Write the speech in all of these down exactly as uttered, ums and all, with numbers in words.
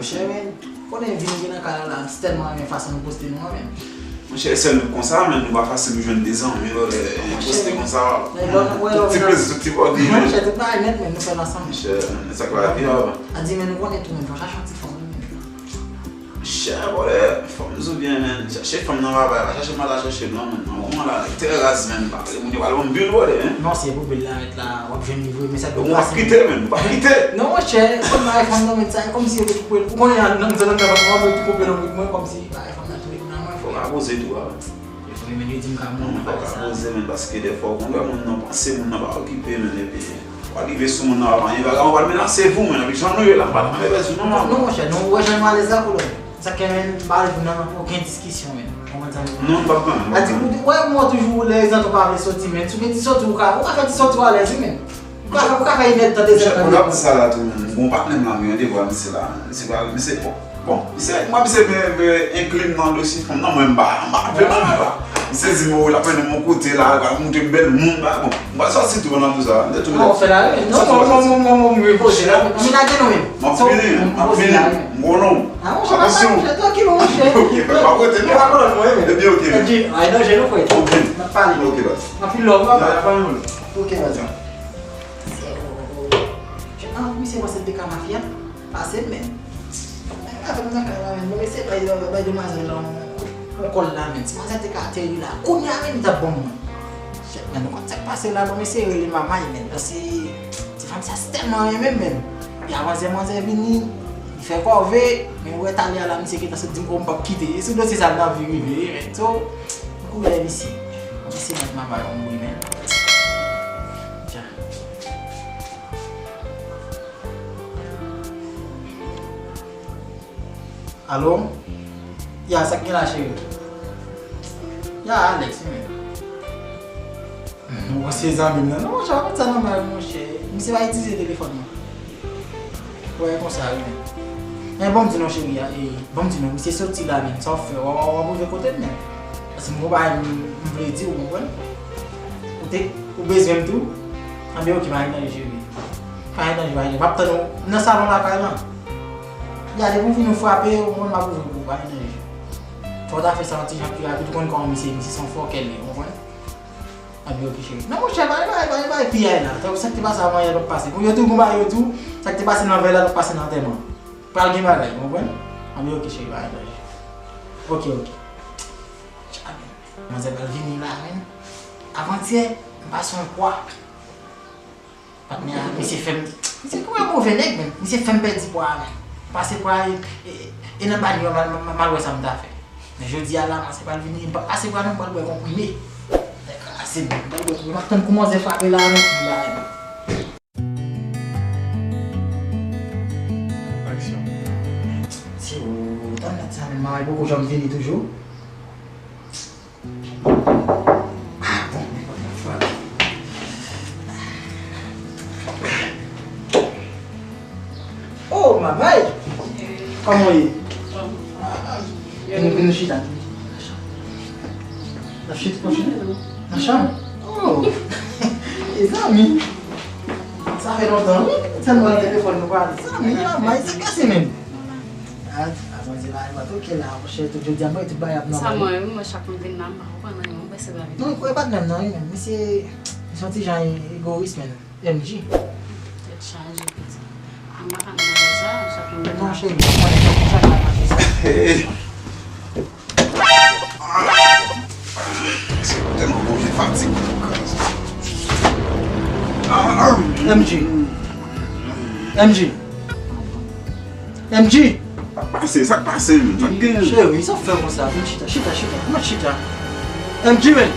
Monchè, men, konnen vin gen nan kay la, la, m tèlman renmen fason nou poste nou an, men. Monchè, sèl nou konsa, men nou pa fasil pou jwenn de zanmi, lè, e, poste konsa. Tout ti plezi, tout ti bòdi, men. Monchè, tout bagay nèt, men nou fè l ansanm. Monchè, men, sa k lavi a. A di, men nou konnen tou, men fò chache yon ti fanm, men. Monchè, bòdè, fanm sou byen, men. Chache fanm nan pa bay, pa chache mal, pa chache blan, men. Nan moman la, trè raz, men. Pa vle moun yo pral ban m bil, bòdè, men. Non, se pou bil la, ret la, w ap jwenn li vre, men sa k pase. Ou p ap kite, men, ou p ap kite. Non, monchè, fanm nan, fanm nan, men, sa, e kòmsi yo te koupe l. Ou konnen, nan zòn nan, w ap tou koupe l, mwen, kòmsi, bay fanm nan tou, nan mwen. Fò w ka poze tou, a. Yo fè men yo di m ka mouri. Non, fò w ka poze, men, paske dèfwa, ou konn wè moun nan panse, moun nan pa okipe, men, epi, w a rive sou moun nan, w ap anyen, vagabon pral menase vi w, men, epi jan nou ye la, m pa nan mevèz vi non, non, monchè, nou wè jan nou alèz la, kolonèl. Sa k fè, men, m pa vle vin nan okenn diskisyon, men. Ou konprann sa m di? Non, m p ap pran, m p ap pran. A di, ou, wè, mwen toujou, lè zanmi pa vle soti, men. Si w gen ti soti, ou ka, ou ka fè ti soti, ou alèz, wi, men. Ou ka, ou ka fè inèdtan, dezèdtan. Monchè, ou ap di sa la tou, men. Bon, patnè m la, m gen randevou a misye la. Misye pral, misye, bon. Bon, misye, mwen, misye, men, men, enkli m nan dosye fanm nan, mwen, m pa, m pa vle, m pa. Misye di m, o, l ap mennen m yon kote la, l ap montre m bèl moun, ba, bon. M pral sòti tou pandan tout sa, m te tou. Non, w fè la, wi. Non, mwen, mwen, mwen, mwen, mwen, mwen poze la. Mwen lage nou, wi. M ap vini, m ap vini. M konnen w. Ah, monchè, pa sa, monchè, trankil, monchè. Ok, pa pote non. Pa kolòn mwen, men. Ebyen, ok, men. Ay, danje, non, frè. Ok. N ap pale. Ok, baz. Anpil love, papa. Ya, ya, pa yon love. Ok, baz. Ah, misye panse m te ka mafya. Pase m, men. Mwen ka fè m nan kay la, men. Mwen mesye bay, bay demwazèl la yon, yon kòl la, men. Si manzè te ka ateri la, kounye a, men, li t ap ban m mwen. Shit, men, nou konn sa k pase la, mwen mesye rele mamay, men. Paske ti fanm sa tèlman renmen m, men. E avan zè manzè vini, li fè kòve, men ou wè talè a la, misye gentan sot di m, o, m p ap kite. E sou dosye sa, l nan vi rive, men. So, m kouri lè misye. Mwen mesye mèt mamay yon bri, men. Dja. Alo? Ya, sa k gen la, cheri? Ya, Alex, wi, men. Ou se zanmi m nan. Non, monchè, pa met sa nan mal, monchè. Misye pa itilize telefòn nan. Wè, konsa, wi, men. Men bon, m di non, cheri, a, e, bon, m di non, misye soti la, men. Sa w fè? W, w, w ap rive kote m, men. Paske m gon bagay m, m vle di w, ou konprann? Ou te, ou bezwen m tou? Anben, ok, pa gen danje, cheri. Pa gen danje, pa gen danje. M ap tann ou nan salon lakay lan. Ya, depi w vini, ou frape, ou konn m ap ouvri pou ou, pa gen danje. Fò w ta fè sa yon ti jan pi rapid, ou konn kòman misye, misye se yon fòkè l ye, ou konprann? Anben, ok, cheri. Non, monchè, pa gen bagay, pa gen bagay piyay la. Sa, sa k te pase avan yè p ap pase. Pou yo tou, gon bagay yo tou, sa k te pase nan vèy la p ap pase nan antèman. Pral gen bagay, ou konprann? Anben, ok, cheri, pa gen danje. Ok, ok. Tcha, men. Manzè pral vini la, men. Avantyè, m pase yon pwa. Patnè a, misye fè m, misye kwè move nèg, men. Misye fè m pèdi pwa a, men. Pase pwa a, e, e, e nan banyo a, m al, m al, m al wè sa m ta fè. Men jodi a la, manzè pral vini, m p ap pase pwa non, m pral bwè konprime. Nèg krase m, m pral bwè konprime. M ap tann kou manzè frape la, men, pou la, men. Aksyon. Si ou tann nèg sa, men, manman poko janm vini toujou. Ah, bon, men konn nan frape. Oh, mamay! Kòman w ye? Vin, vin nou chita. N ap chita, n ap chita? Nan chanm? Oh! Mezanmi! Sa fè lontan, wi. Sèlman nan telefòn nou pale. Mezanmi, mamay, sa k pase menm? Ah, ah, Bondye la, li pa toke la, monchè, tout jodi a, mwen, tout bagay ap nòmal. Sa mwen, wi, mwen, chak mwen vin la, m pa konprann anyen, mwen, se pa vin. Non, e patnè m nan, wi, men, misye, misye yon ti jan e-, egoyis, men, M G. Tèt chaje, piti. A, m pa ka nan bagay sa, chak mwen vin la. Non, cheri, mwen konnen chak, chak la mache sa. Hey! Se tèlman bon, jan fatig. M G. M G. M G. Sa k pase, sa k pase, menm? Sa k gen? Cheri, sa w fè konsa? Vin chita, chita, chita. Kòman chita? M G, men.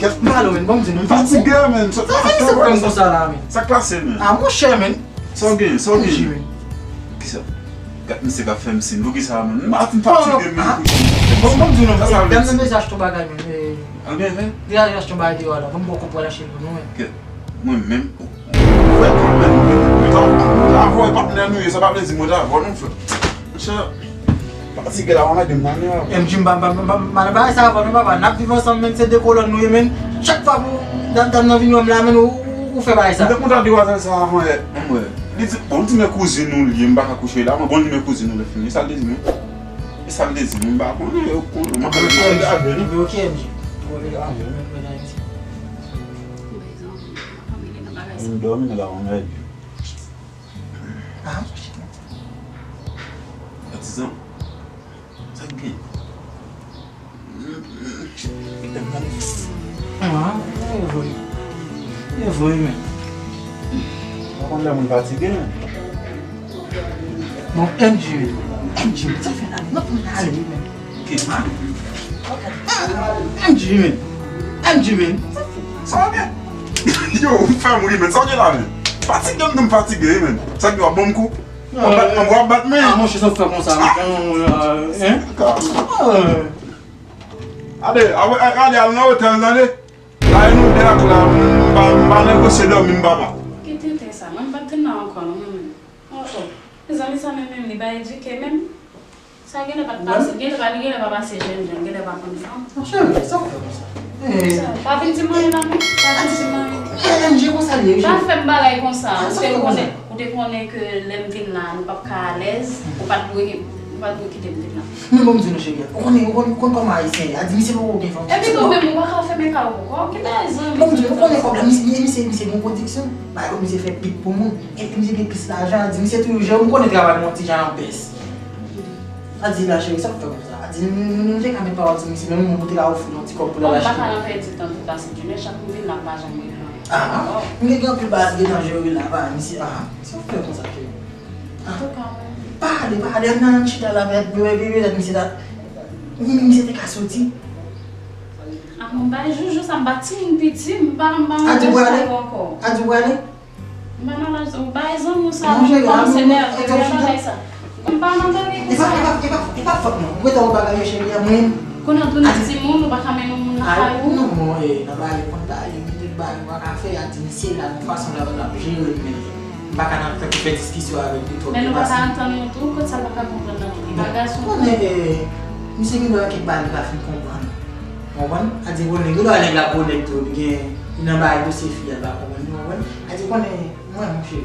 Kèt m pale w, men. Bon, m di nou. M fatige, men. Sa k pase, men? Sa k pase, men? Ah, monchè, men. Sa w gen? Sa w gen? Kisa? Gad misye k ap fè m siy. Poukisa, men? M pa, m fatige, men. Bon, bon, m di nou, dam nan deja achte yon bagay, men. Al byen fè? Deja achte yon bagay deyò la. Bon, m poko pral achte l pou nou, men. Kèt. Mwen menm. Frè, mwen menm. Mwen ta, mwen ta avè w, e patnè nou ye. Sa pa vle di mwen ta avè w, non, frè. Monchè. Fatige la, w anmède m nan, men. M G, m pa, m pa, m pa, m pa nan bagay sa avè w, non, papa. N ap viv ansanm, men, se de kolòn nou ye, men. Chak fwa pou dam, dam nan vin wè m la, men, ou, ou, ou fè bagay sa. M te kontan di w sa avan yè, men, mwen. Li di, bon, li di men kouzin nou li ye, m pa ka kouche la, mwen, bon, li di men kouzin nou li fini. E sa l te di mwen? E sa l te di mwen? M pa konnen, yo konnen, mwen pa konnen. Ebyen, ok, M J. Ou rele avyon, mwen rele Ayiti. M dòmi nan la, mwen rele. Ah, patizan. Sa k gen? Ah, e vre. E vre, men. Mwen konn lè moun fatige, men. Bon, M J, men. M J, men. Sa fè la, men. Mwen ale, men. Ki mal? M J, men. M J, men. Sa va byen? Yo, ou fè m ri, men. Sa w gen la, men? Fatige, m di m fatige, wi, men. Sa k gen, w ap ban m kou? Mwen bat, mwen ap bat men. Ah, monchè, sa w fè konsa, hein? Ale, ale, al nan otèl, tande? Kay nou de ak la, m pa, m pa negosye dòmi, m papa. Ki tenten sa, mwen m pa t nan ankò, non, mwen menm. Oh, oh. Mezanmi, sa menm, menm, li pa edike, menm. Sa genlè pa t pase, genlè pa, li genlè pa pase jèn jan, genlè pa konn fanm. Monchè, sa w fè konsa? Eh. Pa vin di m anyen la, non. Pa vin di m anyen. Eh, M J konsa li ye, wi. Pa fè m bagay konsa. Ou te konnen, ou te konnen ke lè m vin la, nou p ap ka alèz. Ou pa t dwe, ou pa t dwe kite m vin la. Men bon, m di nou, cheri, ou konnen, ou konnen, ou konnen kòman ayisyen ye. A di, misye poko gen fanm. Epi tou menm, ou pa ka fèmen kay ou pou kò w. Ki bagay zanmi? Bon, m di nou, ou konnen kòb la, misye, misye, misye gen pwodiksyon. Bagay, misye fè bit pou moun. Epi misye gen plis lajan, a di misye toujou jere, m konnen travay mwen ti jan an bès. A di la cheri, sa k fè konsa? A di nou, nou, nou te ka met pawòl sou misye, menm moun te ka ofri nou ti kòb pou l al achte. Bon, m pa ka nan pèdi tan tout la, se Junior, chak m vin la, m pa janm regle anyen. Ah, m gen anpil bagay ki gentan jere la, pa misye, ah, sa k fè konsa cheri? Ah. Antouka, men. Pa ale, pa ale, ann, ann chita la, mèt, bebe, bebe, mèt, misye ta, misye te ka soti. Ah, bon, bay joujou sa, m pa timoun piti, m pa, m pa nan laj sa yo ankò. A di w prale? M pa nan laj sa, ou bay zanmi w sa, ou kòmanse nève, ou nan bagay sa. M pa nan bagay konsa. E pa, e pa, e pa, e pa fòt mwen. Ou gentan wè bagay yo cheri a mwen. Kounye a w tounen timoun, ou pa ka mennen yon moun nan kay ou. Non, mwen, eh, nan bagay konn bagay, yo mete bagay, ou pa ka fè, a di misye la, yon fason la, l ap jere l, men m pa ka nan fè, fè diskisyon avèk li twòp. Men nou pa ka antann nou tou, kot sa l pa ka konprann nan tout bagay, se yon konnen, eh, misye gen dwa kèk bagay li pa fin konprann. Ou konprann? A di, bon, nèg, gen dwa nèg la gwo nèg tou, epi gen, li nan bagay dosye fi a, l pa konprann, ou konprann? A di, konnen, mwen, monchè.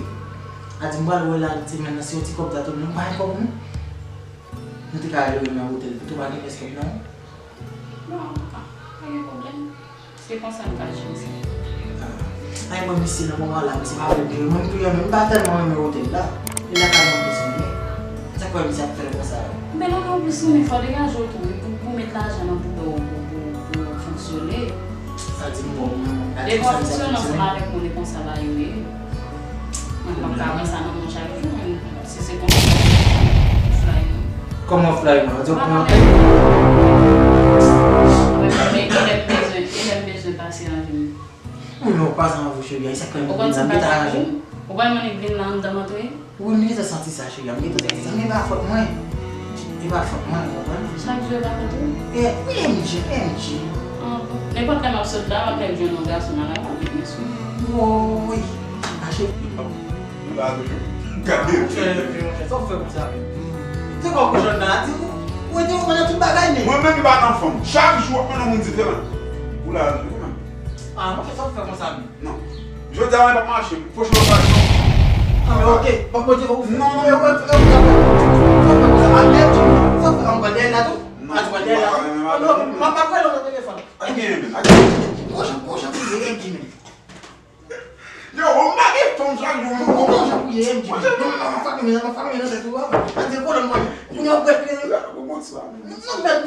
A di, m pral wè l al semèn nan, si yon ti kòb sa tou, nou pa gen kòb, non. Nou te ka ale nan otèl, pito pa gen pès kòb, non? Non, antouka, pa gen pwoblèm. Se konsa m ka jere sa. Ah. Ay, mwen, misye, nan moman la, misye pa vle jere. Mwen, m tou renmen, m pa tèlman renmen otèl la. E lakay mwen plis renmen. Sa k fè misye ap fè l konsa yo? Men lakay ou plis renmen, fò w degaje w tou, wi, pou, pou met lajan nan bouda w, pou, pou, pou fonksyone. Sa di m bon, mwen, mwen, gade. Defwa fonksyone ansanm avèk moun, e konsa bagay yo ye. Mwen, m p ap ka wè sa nan moun chak jou, men si se konsa, fly mwen. Kòman fly mwen? Di w pran. Mwen, mwen, e lè m bezwen, e lè m bezwen pase nan vi m. Mwen, mwen pase nan vi w, cheri, sa k fè m vin la, m gentan aranje. Ou konn sa m pa ka di w? Ou pa wè m annik vin la anndan m antre? Wi, m gentan santi sa, cheri, m gentan santi sa, men e pa fòt mwen. E pa fòt mwen, ou konprann? Chak jou e pa fòt ou? E, wi, M J, M J. Ah, bon. Nenpòt lè m ap sot la, m ap fèk jwenn yon gason nan lari, m ap met men sou li. Woy, mache. Ou la toujou? Gade. Monchè, monchè, sa w fè konsa menm? Se kòm kochon nan di ou, ou ede ou nan tout bagay, men. Mwen menm, m pa nan fanm. Chak jou, w ap mennen yon moun diferan. Ou la toujou, menm. Ah, monchè, sa w fè konsa menm? Non. Jodi a, mwen p ap mache. Pwochen okazyon. Ah, men ok. Bon, bon, bon, non, non, non, non. Sa w fè konsa? Sa w fè ankò dèyè la tou? Non, a di w dèyè la tou? Ah, non, m ap, m ap rele w nan telefòn. A gen, men, a gen. Bon jan, bon jan pou ye M J, men. Yo, ou m pa gen fanm chak jou, non. Bon jan pou ye M J, men. Non, non, non, m ap fè men, m ap fè men nan tèt ou a. A di w konnen mwen. Kounye a w prèt, men. Bon, bon, sa. Non, men.